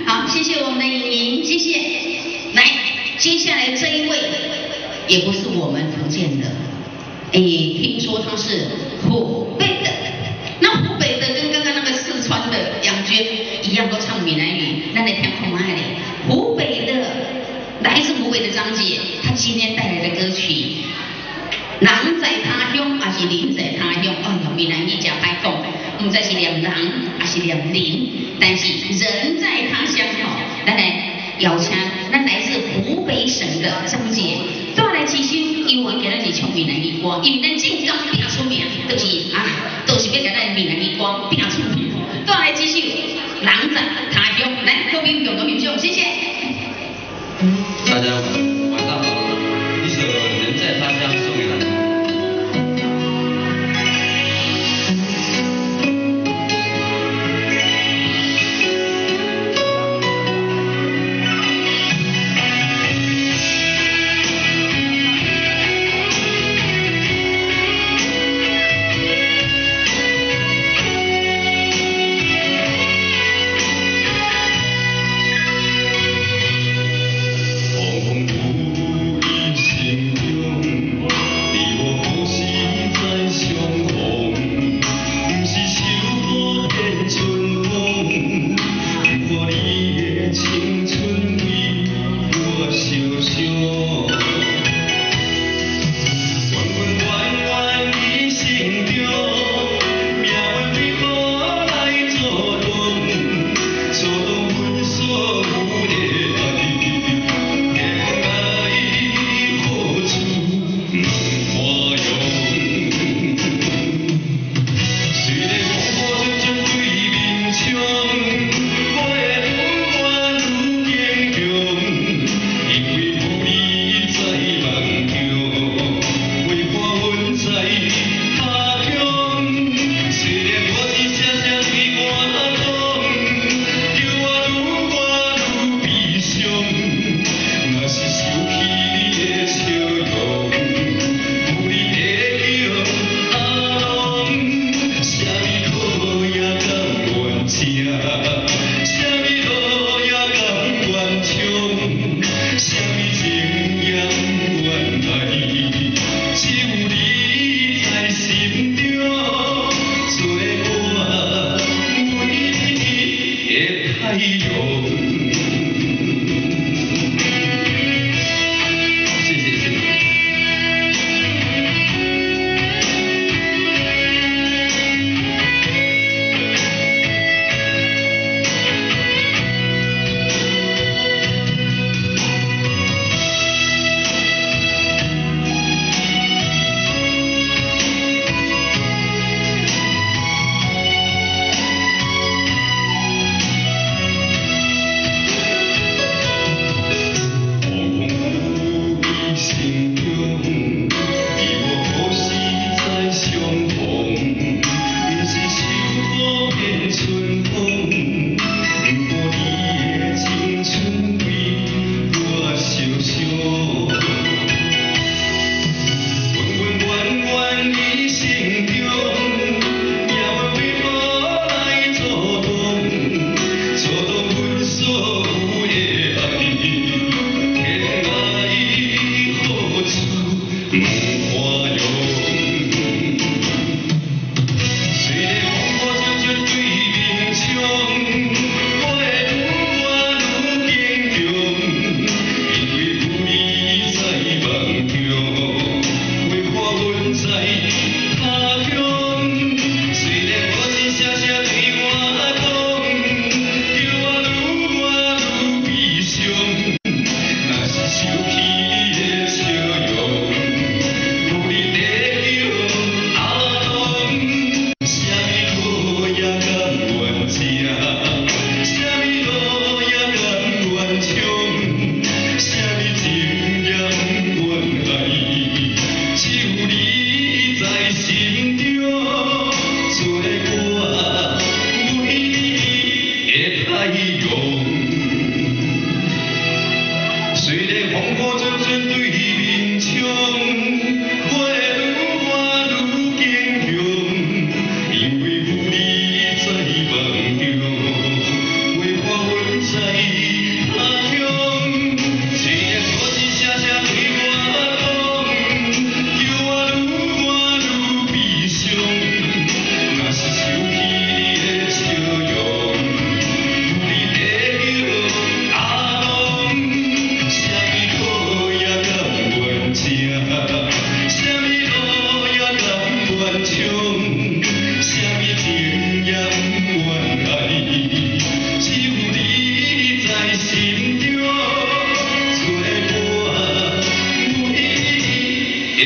好，謝謝我們的穎瑩，謝謝。來，接下來這一位也不是我們福建的，哎，聽說他是湖北的。那湖北的跟剛剛那個四川的楊娟一樣，都唱閩南語，咱來聽看覓咧。湖北的，來自湖北的張姐，她今天帶來的歌曲《人在他鄉》還是人在他鄉？哎喲，閩南語誠歹講，毋知是念人還是念人，但是人在他鄉吼，咱來邀請咱來自湖北省的張姐，帶來這首猶原今仔日唱閩南語歌，因為咱晉江拼出名，就是啊，就是欲共咱閩南語歌拼出名。帶來這首《人在他鄉》，來，各位共同欣賞，謝謝。大家晚上好，一首《人在他鄉》送給大家。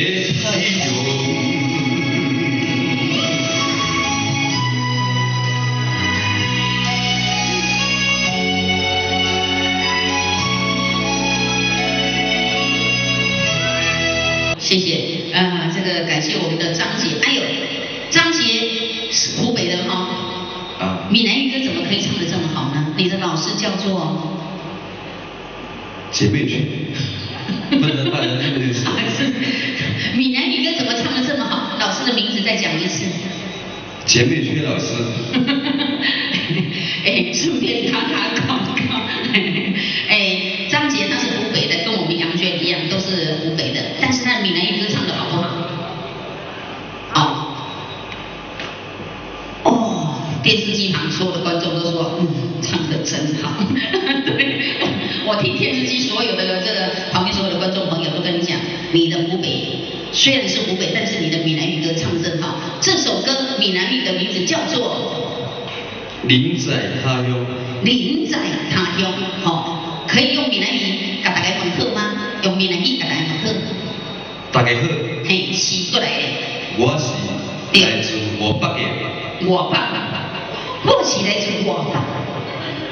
的太陽。謝謝，這個感謝我們的張傑。哎呦，張傑是湖北的哈。啊。閩南語歌怎麼可以唱得這麼好呢？你的老師叫做？姐妹群，不能大家認識。閩南語歌怎麼唱得這麼好？老師的名字再講一次。姐妹區老師。哎，順便打打廣告。哎，張傑他是湖北的，跟我們楊娟一樣，都是湖北的。但是他的閩南語歌唱得好不好？好。哦，電視機旁所有的觀眾都說，唱得真好。對，我聽電視機所有的這個旁邊所有的觀眾朋友都跟你講，你的湖北雖然是湖北，但是你的閩南語歌唱得真好。這首歌閩南語的名字叫做《人在他鄉》。人在他鄉，好，可以用閩南語共大家問好嗎？用閩南語共大家問好。大家好。嘿，是過來的。我是來自外北的。外北，我是來自外北，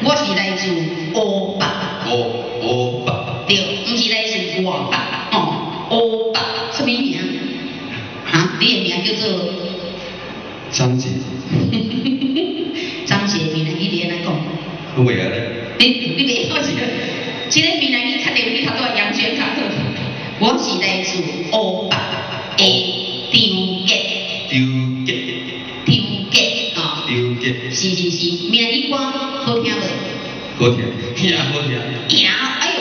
我是來自烏北。烏北。對，毋是來自外北，哦，烏北，啥物名？啊，你的名叫做？張傑。張傑，閩南語你按怎講？我袂曉咧。你袂曉這個？這個閩南語確定比頭拄仔楊娟較好。我是來自烏北的張傑。張傑。張傑啊。張傑。是是是，閩南語歌好聽無？好聽，也好聽。也，哎呦，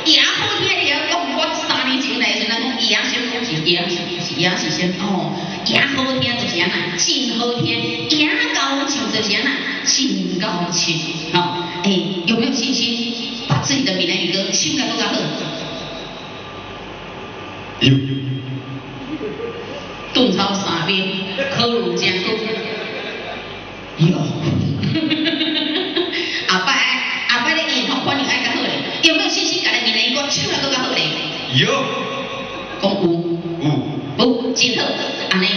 也好聽！你曉講，我3年前來時陣，人講也先講是也是是也是啥物哦，也好聽就是按怎，真好聽，也高唱就是按怎，真高唱。吼，欸，有沒有信心把自己的閩南語歌唱得閣較好？有。頓頭3秒，考慮真久。有。後擺後擺咧演吼，反應愛較好咧。有沒有信心共你閩南語歌唱得閣較好咧？有。講有。有。有，真好。按呢，